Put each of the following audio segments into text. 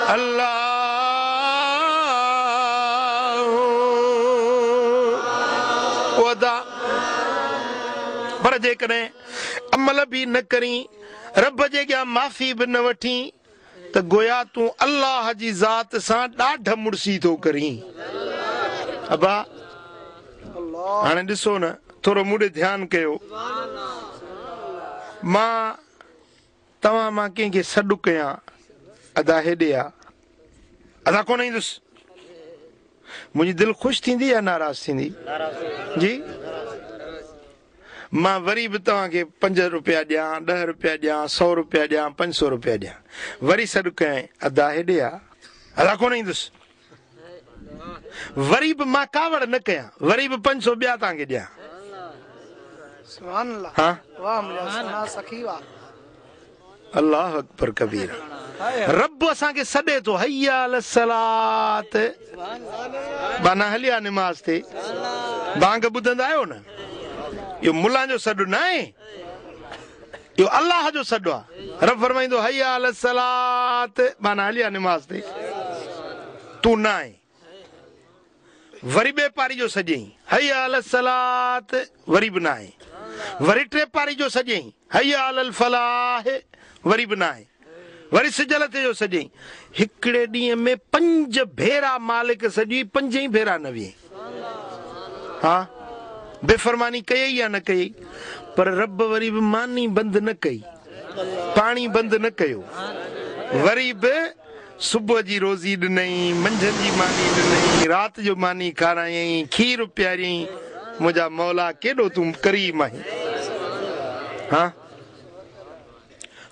الله او ادا پر جيڪڏهن عمل به نه ڪرين، رب جي اڳيان معافي به نه وٺين ته گويا تون الله جي ذات سان ڏاڍ مڙسي ٿو ڪرين. ابا هاڻي ڏسو نه ٿورو مون ڏي ڌيان ڪيو. مان توهان مان ڪنهن کي سڏ ڪيان ادا هيڏي آ. ادا ڪونه ايندس. منهنجي دل خوش ٿيندي يا ناراض ٿيندي؟ جي مان وري به توهان کي پنج روپيا ڏيان، ڏهه روپيا ڏيان، سئو روپيا ڏيان، پنج سئو روپيا ڏيان. وري سڏ ڪيائين، ادا هيڏي آ. ادا ڪونه ايندس. وري به مان ڪاوڙ نه ڪيان، وري به پنج سئو ٻيا توهان کي ڏيان. سبحان الله ها؟ واه منهنجا سهڻا سخي واه. الله اڪبر ڪبيرا رب اسان کي سڏي ٿو حي علي الصلات ٻانها هليا نماز تي بانگ ٻڌندا آهيو نه اهو ملان جو سڏ نه آهي اهو الله جو سڏ آهي رب فرمائيندو حي علي الصلات ٻانها هليا نماز تي تون نه آئين وري ٻئي پاري جو سڏيائين، حي علي الصلات وري به ناهي. وري ٽي پاري جو سڏيائين، حي علي الفلاح وري به ناهي. وري سج لٿي جو سڏيائين. هڪڙي ڏينهن ۾ پنج ڀيرا مالڪ سڏيئي، پنجئي ڀيرا نه وئين. ها بي فرماني ڪيئي يا نه ڪيئي؟ پر رب وري به ماني بند نه ڪئي، پاڻي بند نه ڪيو. وري به صبح جي روزي ڏنئين، منجهند جي ماني ڏنئين، رات جو ماني کارايائين، کير پياريائين، منهنجا مولا ڪيڏو تون ڪريم آهين. ها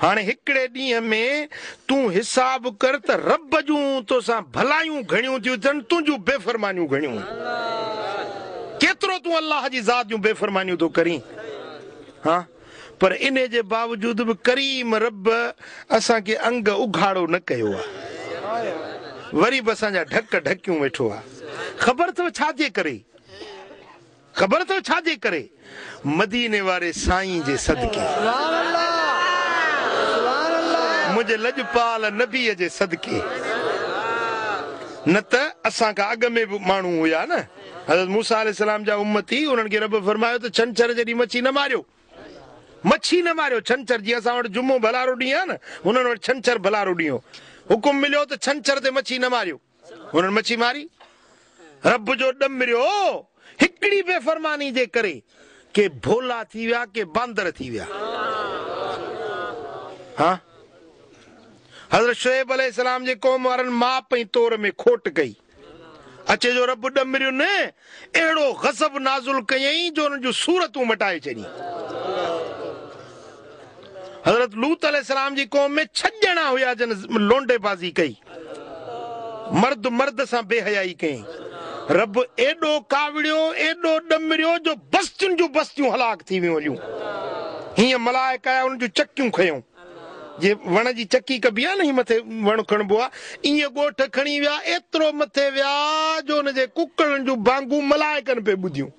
هاڻي هڪڙي ڏينهن ۾ تون حساب ڪر ته رب جون توسان ڀلايون گهڻيون ٿيون ٿين، تنهنجون بيفرمانيون گهڻيون. ڪيترو تون الله جي ذات جون بيفرمانيون ٿو ڪرين. ها پر انهي جي باوجود به ڪريم رب اسان کي انگ اگهاڙو نه ڪيو آ. وري به اسان جا ڍڪ ڍڪيون ويٺو آ. خبر اٿو ڇا جي ڪري؟ خبر اٿو ڇا جي ڪري؟ مديني واري سائين جي صدقي. منهنجي لڄپال نبيء جي صدقي. نه ته اسان کان اڳ ۾ به ماڻهو هيا نه. حضرت موسيٰ عليه السلام جا امتي انهن کي رب فرمايو ته ڇنڇر جي ڏينهن مڇي نه ماريو. مڇي نه ماريو ڇنڇر جيئن اسان وٽ جمعو ڀلارو ڏينهن آهي نه هنن وٽ ڇنڇر ڀلارو ڏينهن هو. حڪم مليو ته ڇنڇر تي مڇي نه ماريو. هنن مڇي ماري. رب جو ڏمريو هڪڙي بي فرماني جي ڪري ڪي ڀولا ٿي ويا ڪي باندر ٿي ويا. ها حضرت شعيب عليه السلام جي قوم وارن ماپ ۽ تور ۾ کوٽ ڪئي. اچي جو رب ڏمرين، اهڙو غضب نازل ڪيائين جو انهن جون صورتون مٽائي ڇڏيائين. حضرت لوط عليه السلام جي قوم ۾ ڇهه ڄڻا هيا جن لونڊي بازي ڪئي. مرد مرد سان بي حيائي ڪيائين. رب ايڏو ڪاوڙيو، ايڏو ڏمريو جو بستين جون بستيون هلاڪ ٿي ويون هليون. هيئن ملائڪ آيا انهن جون چڪيون کنيون. جيئن وڻ جي چڪي ڪبي آهي نه هي مٿي وڻ کڻبو آهي ائين ڳوٺ کڻي ويا ايترو مٿي ويا جو ان جي ڪڪڙن جون بانگون ملائڪن پئي ٻڌيون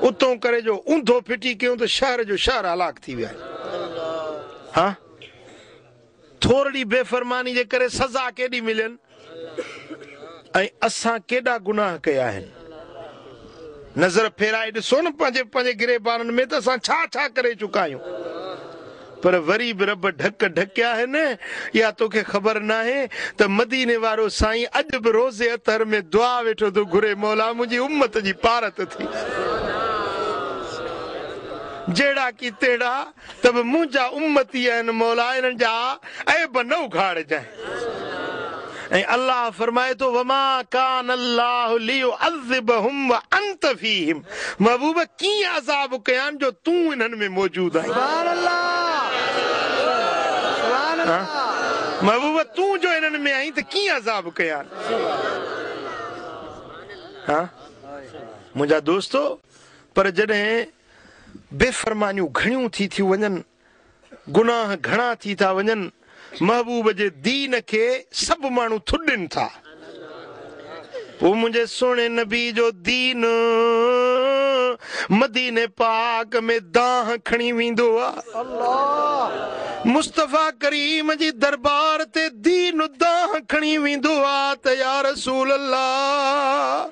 اتون ڪري جو اونڌو ڦٽي ڪيون ته شهر جو شهر هلاڪ ٿي ويا ها ٿورڙي بي فرماني جي ڪري سزا ڪيڏي ملين ۽ اسان ڪيڏا گناهه ڪيا آهن. نظر ڦيرائي ڏسو نه پنهنجي پنهنجي گريبانن ۾ ته اسان ڇا ڇا ڪري چڪا آهيون. پر وري به رب ڍڪ ڍڪيا آهن. اها توکي خبر ناهي ته مديني وارو سائين اڄ به روضي اطهر ۾ دعا ويٺو ٿو گهري مولا منهنجي امت جي پارت ٿي. جهڙا ڪي تهڙا ته به منهنجا امتي آهن مولا انهن جا عيب نه اگهاڙجانء. ۽ الله فرمائي ٿو وما ڪان الله ليعذبهم وانت فيهم محبوب ڪيئن عذاب ڪيان جو تون انهن ۾ موجود آهين. سبحان الله سبحان الله. محبوب تون جو انهن ۾ آهين ته ڪيئن عذاب ڪيان. ها منهنجا دوستو پر جڏهن بي فرمانيون گهڻيون ٿي ٿيون وڃن، گناهه گهڻا ٿي ٿا وڃن، محبوب جي دين کي سڀ ماڻهو ٿڏين ٿا. پوء منهنجي سهڻي نبي جو دين مديني پاڪ ۾ دانهن کڻي ويندو آ. مصطفيٰ ڪريم جي دربار تي دين دانهن کڻي ويندو آ ته يا رسول الله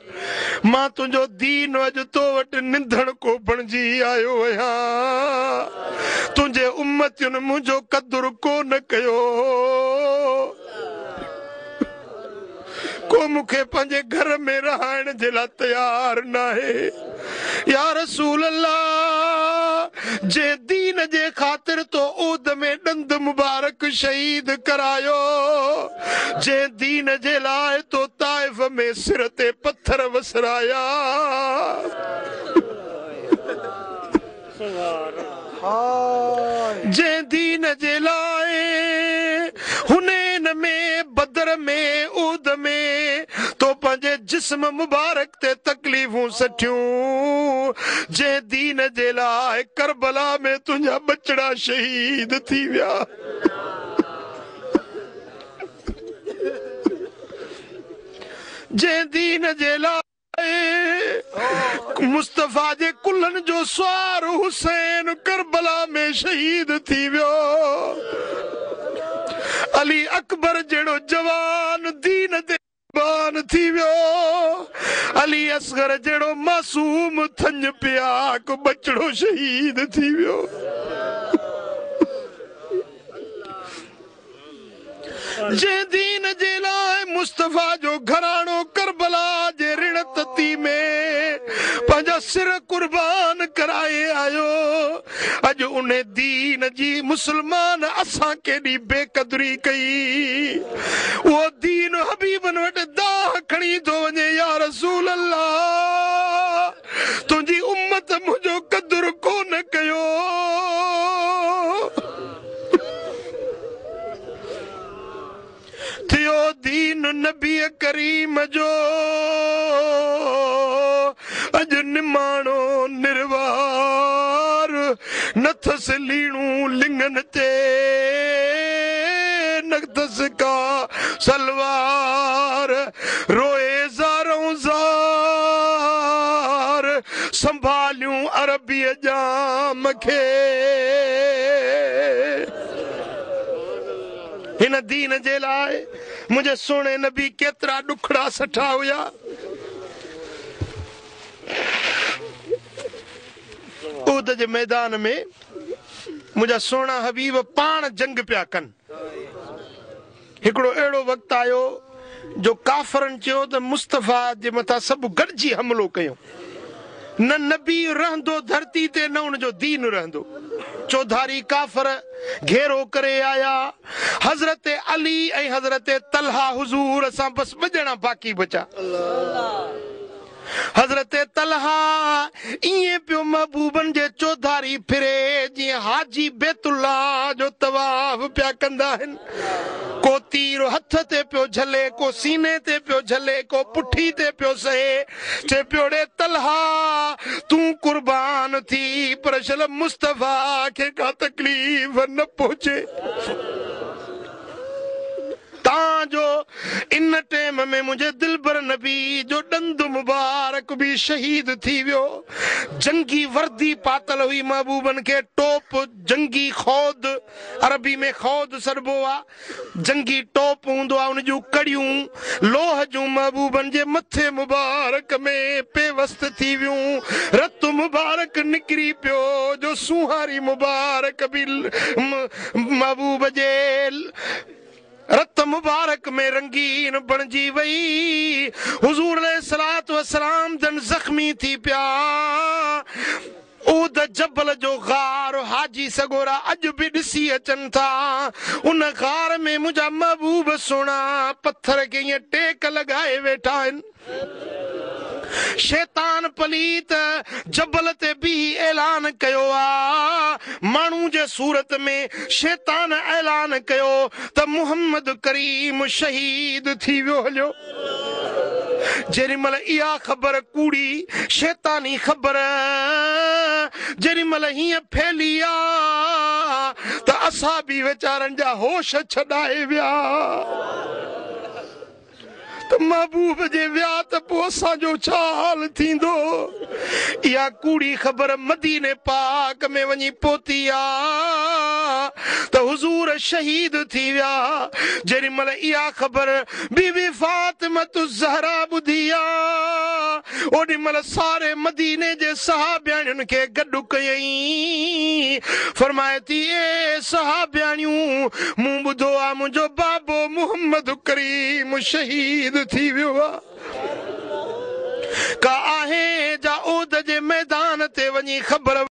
مان تنهنجو دين اڄ تو وٽ ننڌڻڪو بڻجي آيو آهيان، تنهنجي امتين منهنجو قدر ڪونه ڪيو، ڪو مون کي پنهنجي گهر ۾ رهائڻ جي لاء تيار ناهي. يا رسول الله! جنهن دين جي خاطر تو احد ۾ ڏند مبارڪ شهيد ڪرايو، جنهن دين جي لاء تو طائف ۾ سر تي پٿر وسرايا. جنهن دين جي لاء حنين ۾، بدر ۾، احد ۾ تو پنهنجي جسم مبارڪ تي تڪليفون سٺيون، جنهن دين جي لاء ڪربلا ۾ تنهنجا ٻچڙا شهيد ٿي ويا. جنهن دين جي لاء مصطفيٰ جي ڪلهن جو سوار حسين ڪربلا ۾ شهيد ٿي ويو. علي اڪبر جهڙو جوان دين تي قربان ٿي ويو. علي اصغر جهڙو معصوم ٿڃ پياڪ ٻچڙو شهيد ٿي ويو. جنهن دين جي لاء مصطفيٰ جو گهراڻو ڪربلا جي رڻ تتي ۾ پنهنجا سر قربان ڪرائي آيو، اڄ انهي دين جي مسلمان اسان ڪيڏي بي قدري ڪئي. اهو دين حبيبن وٽ دانهن کڻي ٿو وڃي، يا رسول الله! تنهنجي امت منهنجو قدر ڪونه ڪيو. ٿيو دين نبي ڪريم جو اڄ نماڻو نروار، نٿس ليڻون لڱن تي نٿس ڪا سلوار، روئي زارئون زار سنڀاليون عربيء ڄام کي. هن دين جي لاء منهنجي سهڻي نبي ڪيترا ڏکڙا سٺا هيا. احد جي ميدان ۾ منهنجا سهڻا حبيب پاڻ جنگ پيا ڪن. هڪڙو اهڙو وقت آيو جو ڪافرن چيو ته مصطفيٰ جي مٿان سڀ گڏجي حملو ڪيون. نه نبي رهندو ڌرتي تي نه ان جو دين رهندو. چوڌاري ڪافر گهيرو ڪري آيا. حضرت علي ۽ حضرت طلحه حضور سان بس ٻه ڄڻا باقي بچا. حضرت طلحه ائين پيو محبوبن جي چوڌاري ڦري جيئن حاجي بيت الله جو طواف پيا ڪندا آهن. ڪو تير هٿ تي پيو جهلي، ڪو سيني تي پيو جهلي، ڪو پٺي تي پيو سهي. چئي پيو ڙي طلحه تون قربان ٿي پر شل مصطفيٰ کي ڪا تڪليف نه پهچي. تان جو ان ٽيم ۾ منهنجي دلبر نبي جو ڏند مبارڪ به شهيد ٿي ويو. جنگي وردي پاتل هئي محبوبن کي، ٽوپ، جنگي خود، عربي ۾ خود سڏبو آ، جنگي ٽوپ هوندو آ، ان جون ڪڙيون لوهه جون محبوبن جي مٿي مبارڪ ۾ پيوست ٿي ويون، رت مبارڪ نڪري پيو جو سونهاري مبارڪ به محبوب جي رت مبارڪ ۾ رنگين بڻجي وئي. حضور عليه الصلوة والسلام جن زخمي ٿي پيا. احد جبل جو غار حاجي سڳورا اڄ به ڏسي اچن ٿا. ان غار ۾ منهنجا محبوب سهڻا پٿر کي ائين ٽيڪ لڳائي ويٺا آهن. شيطان پليت جبل تي بيهي اعلان ڪيو آ، ماڻهو جي صورت ۾ شيطان اعلان ڪيو ته محمد ڪريم شهيد ٿي ويو هليو. جيڏي مهل اها خبر ڪوڙي شيطاني خبر جيڏي مهل هيئن ڦهلي آ ته اصحابي ويچارن جا هوش ڇڏائي ويا. ته محبوب جي ويا ته پوء اسان جو ڇا حال ٿيندو؟ اها ڪوڙي خبر مديني پاڪ ۾ وڃي پهتي آ. ته حضور شهيد ٿي ويا. جيڏي مهل اها خبر بي بي فاطمة الزهرا ٻڌي آ، اوڏي مهل ساري مديني جي صحابياڻين کي گڏ ڪيائين. فرمائي ٿي، اي صحابياڻيون! مون ٻڌو آ منهنجو بابو محمد ڪريم شهيد ٿي ويو آ. ڪا آهي جا احد جي ميدان تي وڃي خبر.